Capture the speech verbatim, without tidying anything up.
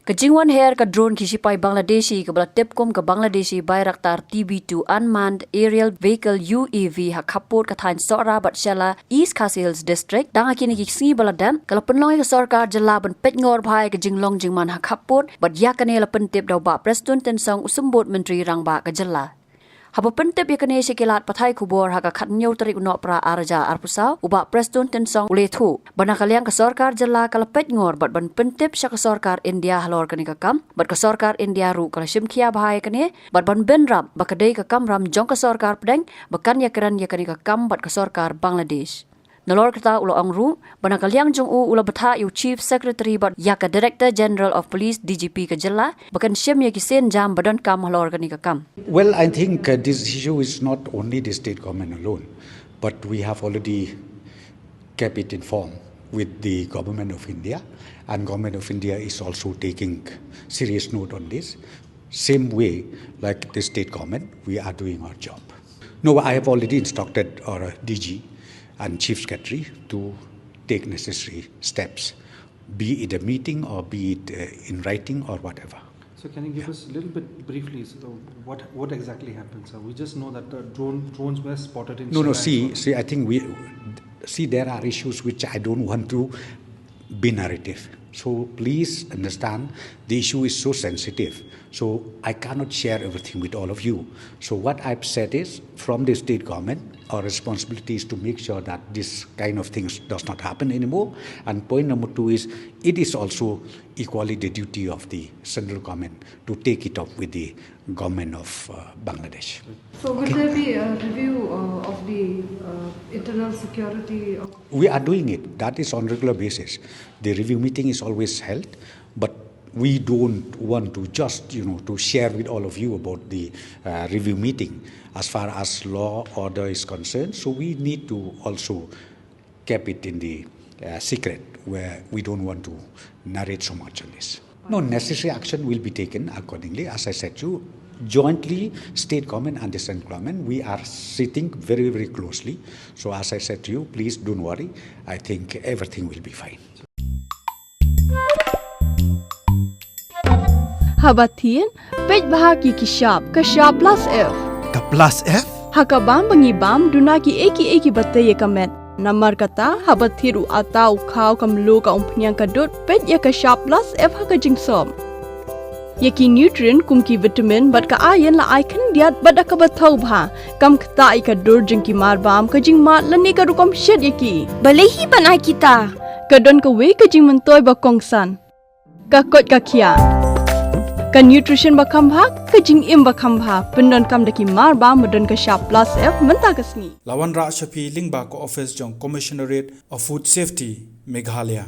Ka jingwan her ka drone ki shipai Bangladeshi kaba la tip kum ka Bangladeshi Bayraktar T B two Unmanned Aerial Vehicle, U A V, ha khappud ka thaiñ Sohra bad Shella, East Khasi Hills District, tang ha kine ki sngi ba la dep, ka la pynlong ïa ka sorkar jylla ban peit ngor bha ïa ka jinglong jingman ha khappud, bad ïa kane la pyntip da u Bah Prestone Tynsong, u Symbud Myntri Rangbah ka jylla. Haba pyntip ïa kane sha ki lad pathai khubor ha ka khathynñiew tarik u Nohprah arhajar arphew saw, u Bah Prestone Tynsong u la ïathuh ba na ka liang ka sorkar jylla ka la peit ngor bad ban pyntip sha ka sorkar India halor kane ka kam, bad ka sorkar India ruh ka la shim khia bha ïa kane, bad ban bynrap ba ka dei ka kamram jong ka sorkar pdeng ba kan ïakren ïa kane ka kam bad ka sorkar Bangladesh. Nalor kata u la ong ruh ba na ka liang jong u u la bthah ïa u Chief Secretary bad ïa ka Director General of Police, D G P, ka jylla ba kan shim ïa ki sienjam ba donkam halor kane ka kam. Well, I think, uh, this issue is not only the state government alone, but we have already kept it informed with the government of India, and government of India is also taking serious note on this. Same way, like the state government, we are doing our job. No, I have already instructed our D G and Chief Secretary to take necessary steps, be it a meeting or be it, uh, in writing or whatever. So can you give us a little bit briefly, so what, what exactly happened, sir? We just know that the drone, drones were spotted in No, no, Chennai see, and so on. See, I think we, see, there are issues which I don't want to be narrative. So please understand, the issue is so sensitive. So I cannot share everything with all of you. So what I've said is, from the state government, our responsibility is to make sure that this kind of things does not happen anymore. And point number two is, it is also equally the duty of the central government to take it up with the government of, uh, Bangladesh. So will there be a review, uh, of the, uh, internal security of We are doing it. That is on regular basis. The review meeting is always held, but we don't want to just, you know, to share with all of you about the, uh, review meeting as far as law order is concerned. So we need to also keep it in the, uh, secret, where we don't want to narrate so much on this. No, necessary action will be taken accordingly. As I said to you, jointly, state government and the central government, we are sitting very, very closely. So as I said to you, please don't worry. I think everything will be fine. Haba thied, peit bha ki ki shap, ka shap plus F. Ka plus F? Ha ka bam ba ngi bam, duna ki ei ki ei kiba tei ïa ka met. Namar kata, haba thied u atta, u khaw, ka mluh, ka umphniang, ka dud, peit ïa ka shap plus F ha ka jingsop. Ïa ki nutrient kum ki vitamin bad ka iron la ai khyndiat bad da kaba thaw bha. Kam ktah ïa ka dur jong ki mar bam, ka jingmad lane ka rukom shet ïa ki. Balei hi ban ai kita? Ka don kawei ka jingmyntoi ba kongsan. Ka koit ka khiah. Ka nutrition ba kham bha, ka jingim ba kham bha. Pyndonkam da ki mar bam ba don ka shap plus F mynta ka sngi. La wanrah sha phi lyngba ka office jong Commissionerate of Food Safety, Meghalaya.